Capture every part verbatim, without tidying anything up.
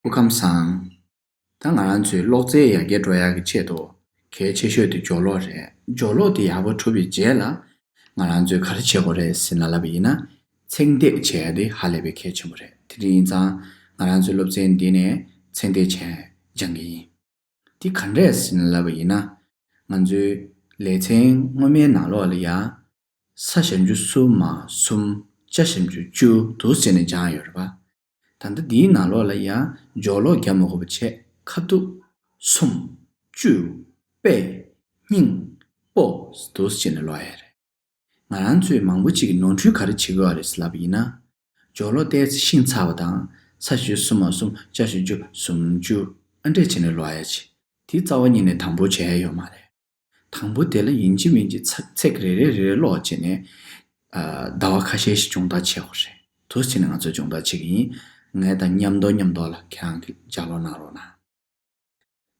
སྐུ་ཁམས་བཟང་། ད་ང་རང་ཚོའི་ཀློག་རྩལ་ཡར་རྒྱས་འགྲོ་ཡག་གི་ཆེད་དུ་གལ་ཆེ་ཤོས་དེ་སྦྱོར་ཀློག་རེད། སྦྱོར་ཀློག་དེ་ཡག་པོ་གྲུབ་པའི་རྗེས་ལ་ང་རང་ཚོས་ག་རེ་བྱེད་དགོས་རེད་ཟེར་ན་ལབ་པ་ཡིན་ན། ཚེག་འདེད་བྱེད་ཡག་དེ་ཧ་ལས་པའི་གལ་ཆེན་པོ་རེད། དེ་འདྲ་ཡིན་ཙང་ང་རང་ཚོའི་སློབ་ཚན་འདི་ནས་ཚེག་འདེད་བྱས་སྦྱང་གི་ཡིན། དེ་ག་འདྲས་ཟེར་ན་ལབ་པ་ཡིན་ན། ང་ཚོའི་ལེ་ཚན་སྔོན་མའི་ནང་ལོགས་ལ་ཡ། ས་ཞབས་ཀྱུ་སུ་མ་གསུམ། ཅ་ཞབས་ཀྱུ་ཅུ་འདུག་ཟེར་ནས་སྦྱངས་ཡོད་རེད་པ། ད་ལྟ་འདིའི་ནང་ལོགས་ལ་ཡང་སྦྱོར་ཀློག་རྒྱག་མ་དགོས་པ་བྱས། ཁ་ཐུག་གསུམ། བཅུ། པད། སྙིང་། པོ། འདུག་ཟེར་ནས་ཀློག་ཡ་རེད། ང་རང་ཚོས་མང་པོ་ཅིག་གིས་ནོར་འཁྲུལ་ག་རེ་བྱེད་ཀྱི་ཡོད་རེད་ལབ་པ་ཡིན་ན། སྦྱོར་ཀློག་ཏོག་ཙམ་ཤེས་ཚར་བ་དང་། ས་ཞབས་ཀྱུ་སུ་མ་གསུམ། ཅ་ཞབས་ཀྱུ་ཅུ་སུམ་ཅུ། ཨ་འདྲས་བྱས་ནས་ཀློག་ཡ་བྱེད། དེ་རྩ་བ་ཉིད་ནས་དང་པོ་བྱས་ཡོད་མ་རེད། དང་པོ་དེ་ལ་ཡིན་གཅིག་མིན་གཅིག་ཚ- ཚེག་རེ་རེ་རེ་རེ་ཀློག་བྱས་ནས། ཨ། ཟླ་བ་ཁ་ཤས་ཤིག་སྦྱོང་བརྡར་བྱེད་དགོས་རེད། འདུག་བྱས་ནས་ང་ཚོས་སྦྱོང་བརྡར་བྱེད་ཀྱི་ཡིན། ངས་ད་མཉམ་དུ་མཉམ་དུ་ལ་ཁྱེད་རང་གིས་ལྗགས་ཀློག་གནང་རོགས་གནང་།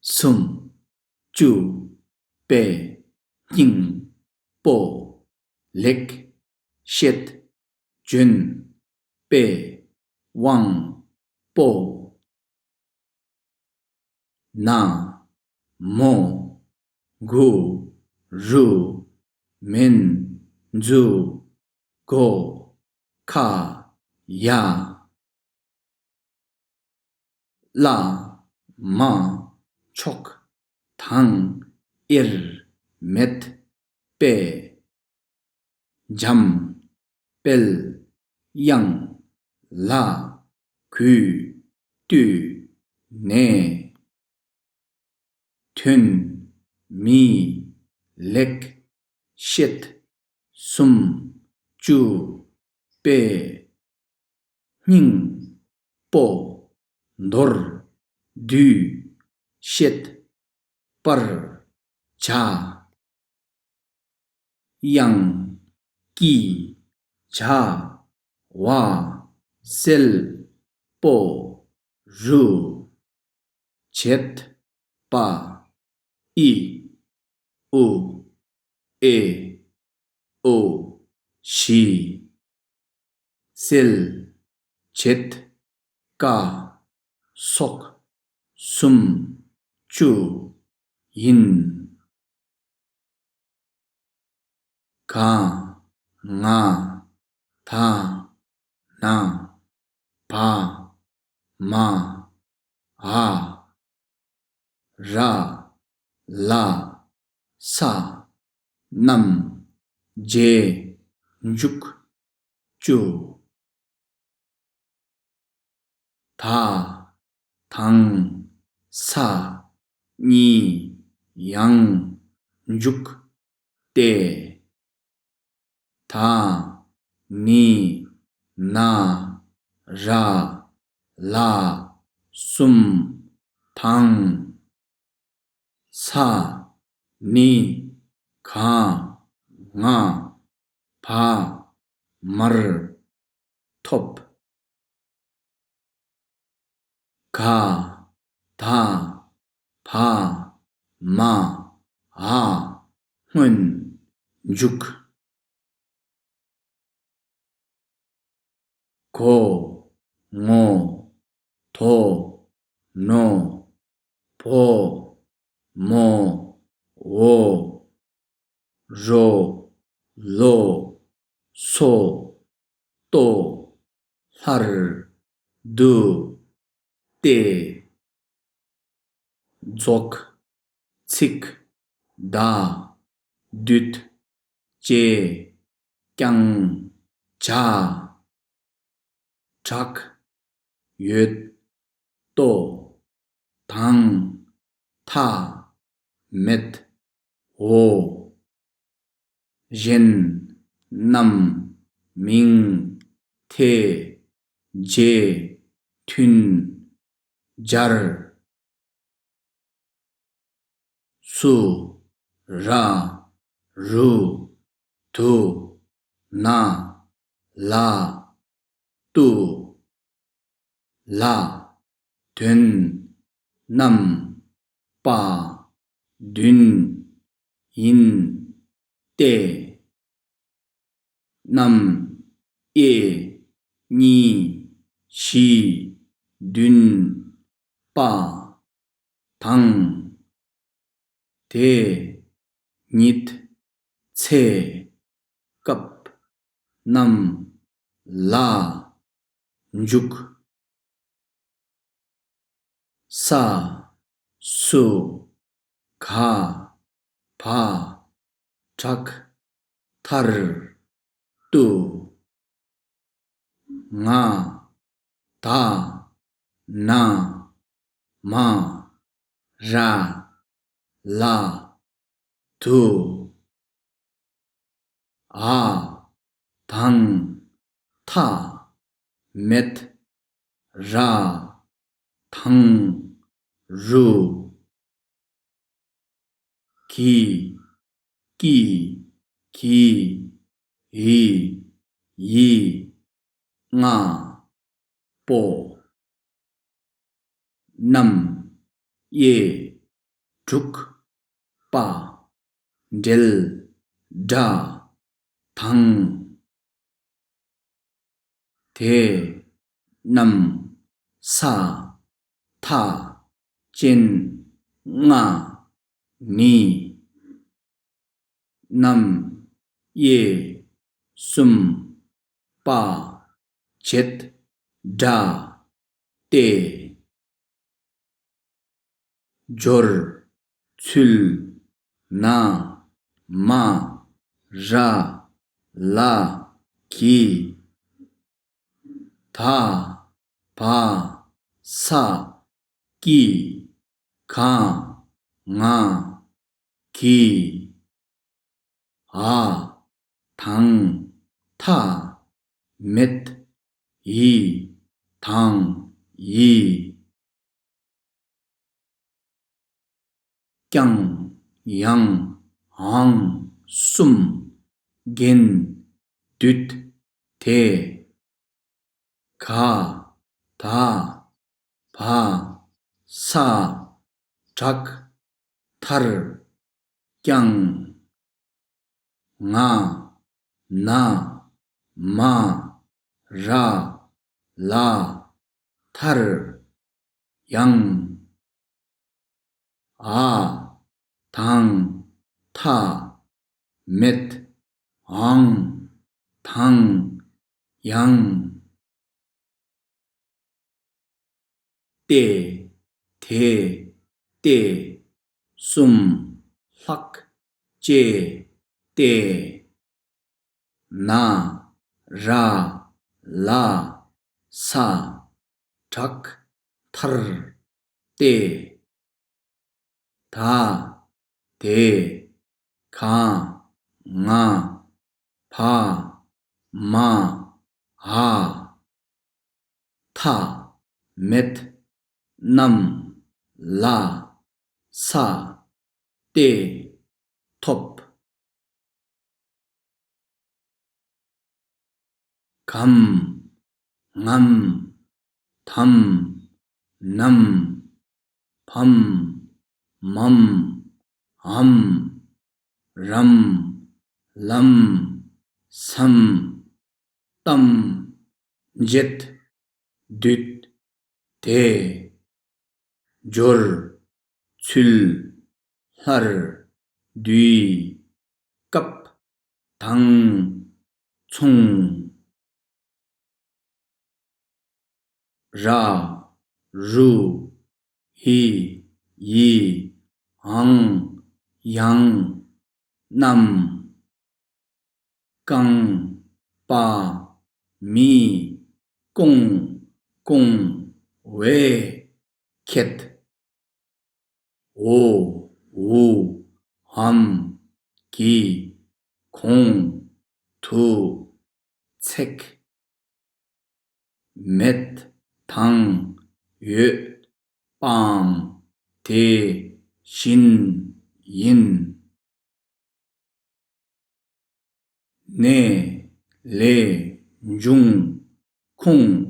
གསུམ། བཅུ། པད། སྙིང་། པོ། ལེགས། བཤད། འཇོན། དཔེ། དབང་། པོ། ན། མོ། གུ། རུ། མིན། མཛུ། གོ། ཁ། ཡ། བླ། མ། མཆོག་དང་། ཨེར། མེད། པེ། འཇམ། དཔལ། དབྱངས། ལ། གུས། བཏུད། ནས། ཐོན། མི། ལེགས། བཤད། གསུམ། བཅུ། པེ། སྙིང་། པོ། མདོར། བསྡུས། བཤད། པར། བྱ། དབྱངས། ཀྱི། བྱ། བ། གསལ། པོ། རུ། བྱེད། པ། ཨི། ཨུ། ཨེ། ཨོ། བཞི། གསལ། བྱེད། ཀ། སོགས། གསུམ། བཅུ། ཡིན། ག། ང་། ད། ན། བ། མ། འ། ར། ལ། ས། རྣམས། རྗེས། འཇུག་བཅུ། ད། དང་། ས། གཉིས། ཡང་། འཇུག་སྟེ། ད། ནི། ན། ར། ལ། གསུམ། དང་། ས། ནི། ག། ང་། བ། མར། ཐོབ། ག། ད། བ། མ། འ། སྔོན། འཇུག་གོ། ངོ་། དོ། ནོ། བོ། མོ། འོ། རོ། ལོ། སོ། ཏོ། ལྷར། དུ། སྟེ། རྫོགས། ཚིག་བརྡ། སྡུད། བཅས། ཀྱང་། བྱ། དྲག་ཡོད། ཏོ། དང་། ཐ། མེད། འོ། གཞན། རྣམས། མིང་། ཐེ། རྗེས། མཐུན། སྦྱར། སུ། ར། རུ། དུ། ན། ལ། ཏུ། ལ། དོན། རྣམས། པ། བདུན། ཡིན། ཏེ། རྣམས། ཨེ། གཉིས། བཞི། བདུན། པ། དང་། དེ། ཉིད། ཚེ། སྐབས། རྣམས། ལ། འཇུག་ས། སུ། ག་བ། དྲག་མཐར། ཏུ། ང་། ད། ན། མ། ར། ལ། དུ། འ། དང་། ཐ། མེད། ར། དང་། རུ། གི། ཀྱི། གི། འི། ཡི། ང་། པོ། རྣམས། དབྱེ། དྲུག་པ། འབྲེལ། སྒྲ། དང་། དེ། རྣམས། ས། ཐ། ཅན། ལྔ། ནི། རྣམས། དབྱེ། གསུམ། པ། བྱེད། སྒྲ། སྟེ། སྦྱོར། ཚུལ། ན། མ། ར། ལ། གི། ད། བ། ས། ཀྱི། ག་ང་། གི། འ། དང་། ཐ། མེད། འི། དང་། ཡི། ཀྱང་། ཡང་། འང་། གསུམ། རྒྱན། སྡུད། དེ། ག་ད། བ། ས། དྲག་མཐར། ཀྱང་། ང་། ན། མ། ར། ལ། མཐར། ཡང་། འ། དང་། ཐ། མེད། འང་། དང་། ཡང་། ཏེ། དེ། སྟེ། གསུམ། ལྷག་བཅས། ཏེ། ན། ར། ལ། ས། དྲག་མཐར། ཏེ། ད། དེ། ག་ང་། བ། མ། འ། ཐ། མེད། རྣམས། ལ། ས། སྟེ། ཐོབ། གམ། ངམ། དམ། ནམ། བམ། མམ། འམ། རམ། ལམ། སམ། གཏམ། འབྱེད། སྡུད། དེ། སྦྱོར། ཚུལ། སླར། དུས། སྐབས། དང་། མཚུངས། ར། རུ། འི། ཡི། འང་། ཡང་། རྣམས། རྐང་། པ། མི། སྐོང་། སྐོང་བའི། ཁྱེད། འོ། འུ། འམ། གྱི། གོང་། དུ། ཚེག་མེད། དང་། ཡོད། སྤང་། དེ་བཞིན་ཡིན། ནས། ལས། འབྱུང་། ཁུངས།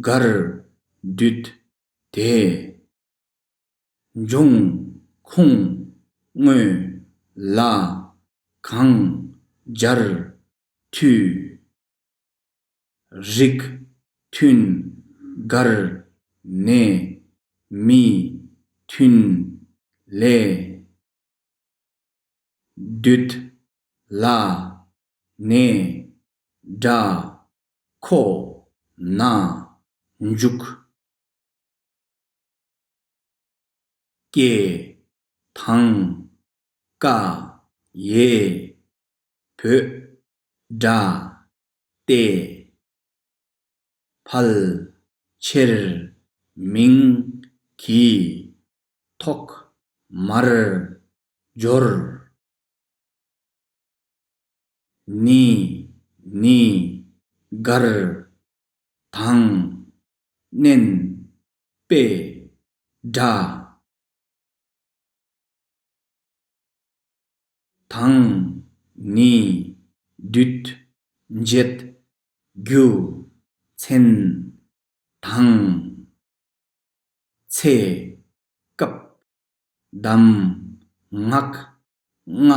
གར། སྡུད། དེ། འབྱུང་། ཁུངས། དངོས། ལ། གང་། སྦྱར། མཐུད། རིགས། མཐུན། གར། ནས། མི། མཐུན། ལས། སྡུད། ལ། ནས། སྒྲ། ཁོ། ན། འཇུག་སྐྱེ། དང་། ཀ། ཡེ། བོད། སྒྲ། སྟེ། ཕལ། ཆེར། མིང་། གིས། ཐོག་མར། སྦྱོར། ནི། ནི། གར། དང་། བརྣན། པའི། སྒྲ། དང་། ནི། སྡུད། འབྱེད། རྒྱུ། མཚན། དང་། ཚེ། སྐབས། གདམ། ངག་ལྔ།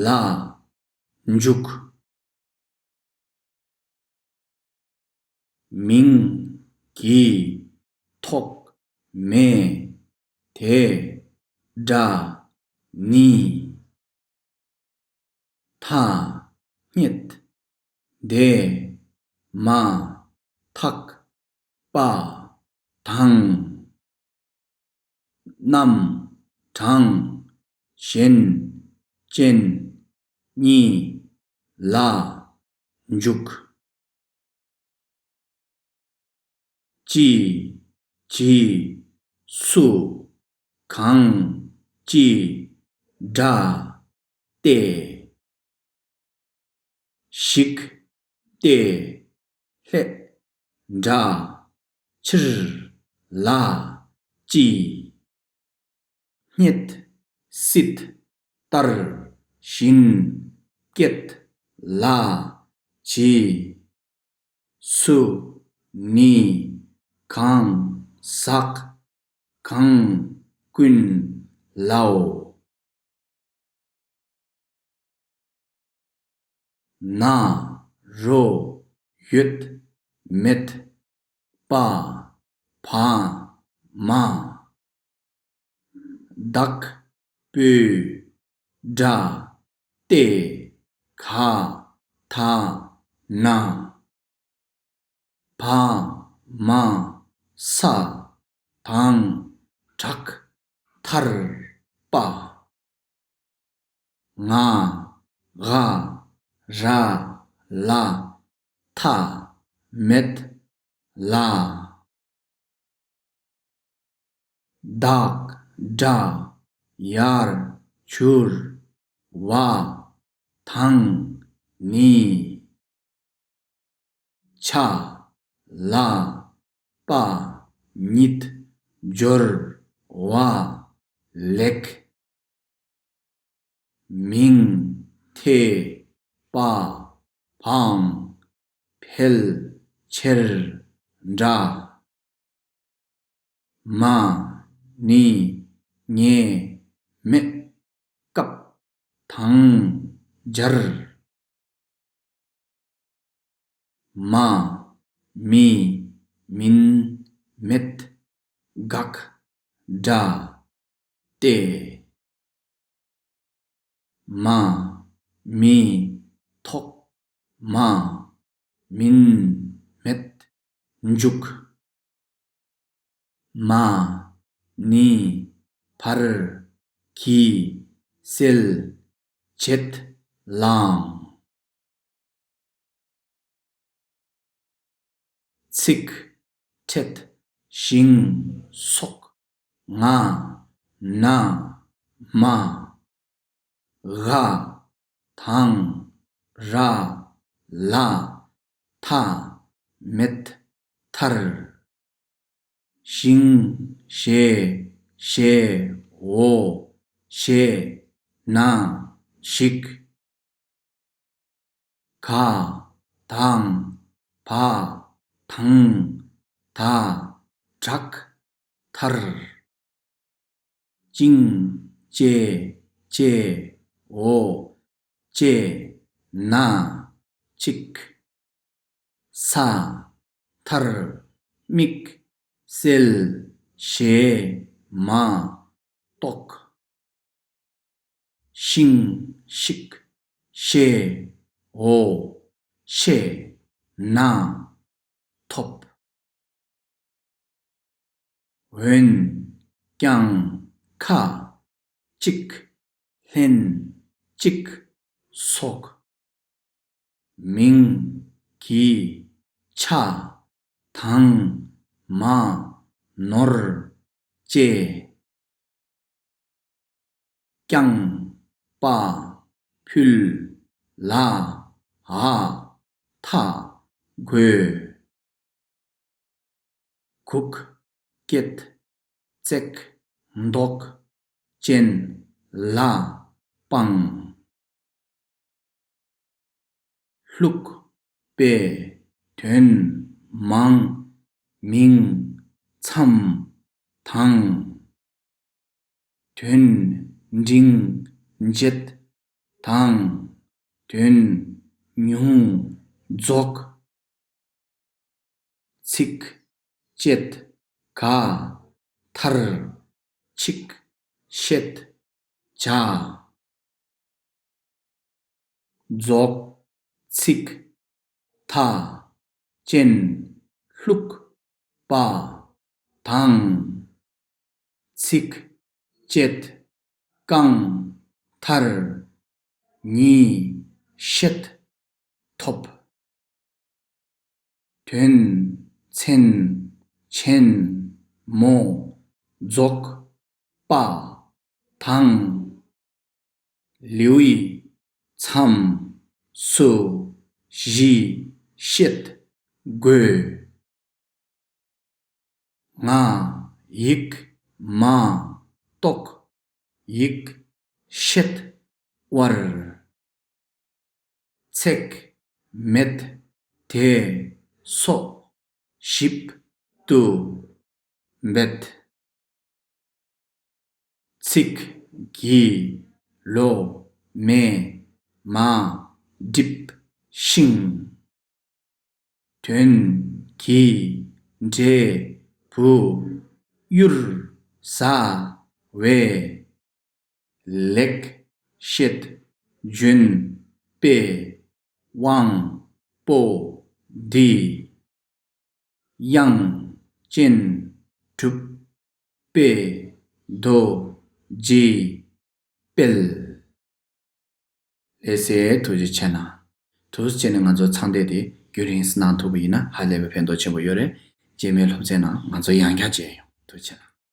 ལ། འཇུག་མིང་། གི། ཐོག་མེད། དེ། སྒྲ། ནི། ཐ། སྙེད། དེ། མ། ཐག་པ། དང་། རྣམ། གྲངས། གཞན། ཅན། གཉིས། ལ། འཇུག་ཅི། ཇི། སུ། གང་། ཅི། སྒྲ། སྟེ། ཞིག་སྟེ། ལྷེ། འདྲ། ཕྱིར། ལ། ཅི། སྙེད། སྲིད། ལྟར། བཞིན། སྐད། ལ། ཇི། སུ། ནི། གང་། ཟག་གང་། ཀུན། ལའོ། ན། རོ། ཡོད། མེད། པ། བ། མ། བདག་པོའི། སྒྲ། སྟེ། ག་ད། ན། བ། མ། ས། དང་། བྲག་ཐར། པ། ང་། ག་ར། ལ། ཐ། མེད། ལ། བདག་སྒྲ། ཡར། བྱུར། བ། དང་། ནི། ཆ། ལ། པ། ཉིད། སྦྱོར། བ། ལེགས། མིང་། ཐེ། པ། བའང་། འཕེལ། ཆེར། འདྲ། མ། ནི། ཉེ། མེད། སྐབས། དང་། སྦྱར། མ། མི། མིན། མེད། དགག་སྒྲ། སྟེ། མ། མི། ཐོག་མ། མིན། མེད། མཇུག་མ། ནི། བར། གྱི། སེལ། བྱེད། ལའང་། ཚིག་ཕྲད། ཞིང་། སོགས། ང་། ན། མ། ག་དང་། ར། ལ། ཐ། མེད། ཐར། ཞིང་། ཞེ། ཞེ། འོ། ཞེ། ན། ཞིག་ག་དང་། བ་དང་། ད། བྲག་ཐར། ཅིང་། ཅེ། ཅེ། འོ། ཅེ། ན། ཅིག་ས། ཐར། མིག་སེལ། ཞེ་མ་ཏོག་ཤིང་ཤིག་ཤེ་འོ་ཤེ་ན་ཐོབ། འོན་ཀྱང་ཁ་ཅིག་ལྷན་ཅིག་སོགས། མིང་གི་ཆ་དང་མ་ནོར་བཅས། རྐྱང་པ་ཕུལ་ལ་འ་ཐ་དགོས། གུག་སྐྱེད་བརྩེགས་མདོག་ཅན་ལ་སྤང་། ལྷུག་པའི་དོན་མང་མིང་མཚམས་དང་། དོན་འབྲིང་འབྱེད་དང་དོན་ཉུང་རྫོགས། ཚིགས་བཅད་ག་མཐར་ཕྱིན་ཤེས་བྱ། རྫོགས་ཚིག་མཐའ་ཅན་ལྷུག་པ་དང་། ཚིགས་བཅད་རྐང་མཐར་ཉིད་ཤེས་ཐོབ། དོན་ཚན་ཆེན་མོ་རྫོགས་པ་དང་། ལེའུའི་མཚམས་སུ་གཞི་བྱེད་དགོས། ང་ཡིག་མ་གཏོགས་ཡིག་ཤེས་པར་ཚེགས་མེད་དེ་སོགས་ཞིབ་ཏུ་འབད། ཚིག་གི་ལོ་མེ་མ་འགྲིབ་ཤིང་། དོན་གྱི་འབྲས་བུ་གཡུར་ཟ་བའི། ལེགས་བཤད་ལྗོན་པའི་དབང་པོ་འདི། དབྱངས་ཅན་གྲུབ་པའི་རྡོ་རྗེ་དཔལ། ལགས་སེ། ཐུགས་རྗེ་ཆེ་གནང་། ཐུགས་རྗེ་ཆེ་ནས་ང་ཚོ་ཚང་འདས་དེ་རྒྱུན་རིང་གནང་ཐུབ་པ་ཡིན་ན་ཧ་ལས་པའི་ཕན་ཐོགས་ཆེན་པོ་ཡོད་རེད། རྗེས་མའི་སློབ་ཚན་ནང་ང་ཚོ་ཡང་བསྐྱར་མཇལ་ཡོང་། ཐུགས་རྗེ་ཆེ་གནང་།